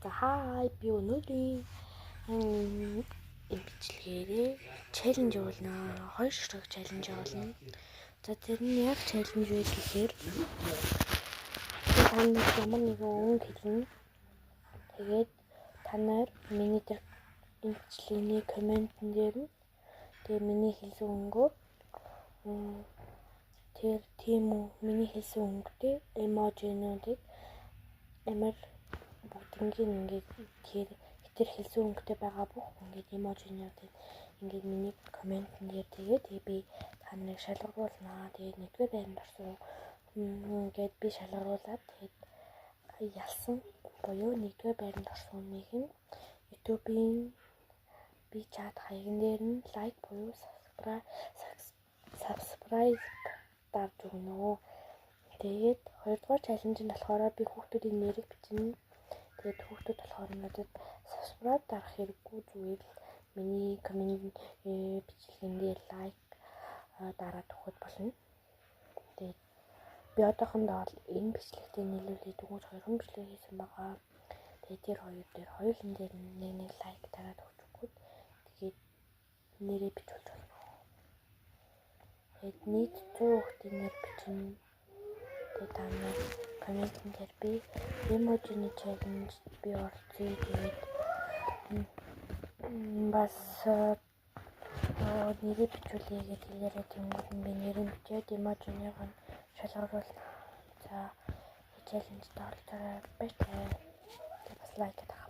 За, хай, би өнөөдрийн энэ бичлэгээрээ challenge явуулна. Хоёр ширхэг challenge явуулна. За, тэр нь яг challenge вэ гэхээр та нар ямар нэгэн өнгө хэлнэ. Тэгээд та нар миний тэр энэ бичлэгийн comment-эн дээр нь тэгээ миний хэлсэн өнгөө, тэр тийм үү, миний хэлсэн өнгөтэй emoji-нуудыг амар бүгднгийн ингээд тэр тэр хэлсэн өнгөтэй байгаа бүх ингээд emoji-нуудыг ингээд миний comment-эн дээр тэгээ би та нарыг шалгаруулнаа. Тэгээд нэгдүгээр байранд орсон ингээд би шалгаруулад, тэгээд ялсан буюу нэгдүгээр байранд орсон хүнийг нь YouTube-ийн би чат хаяган дээр нь like буюу subscribe дарж өгнө. Тэгээд хоёрдугаар challenge нь болохоор би хүүхдүүдийн нэрийг бичнэ. Тэгээд хүүхдүүд болохоор надад subscribe дарах хэрэггүй, зүгээр л миний comment бичлэгэн дээр like дараад өгөхөд болно. Тэгээд би одоохондоо бол энэ бичлэгтээ нийлүүлээд дөнгөж хоёрхан бичлэг хийсэн байгаа. Тэгээд тэр хоёр дээр, хоёулын дээр нэг нэг like дараад өгчихгүйд тэгээд нэрээ бичүүлж болно. Тэгээд нийт 100 хүүхдийн нэр бичнэ. Тэгээд та нар comment-эн дээр би emoji-ны challenge би оролцъё. Тэгээд бас нэрээ бичүүлье гэж хэлээрээ, тэнгууд нь би нэрээ бичээд emoji-нийг нь шалгаруулна. За, challenge-д оролцоорой. Баяртай. Тэгээд бас like дараарай.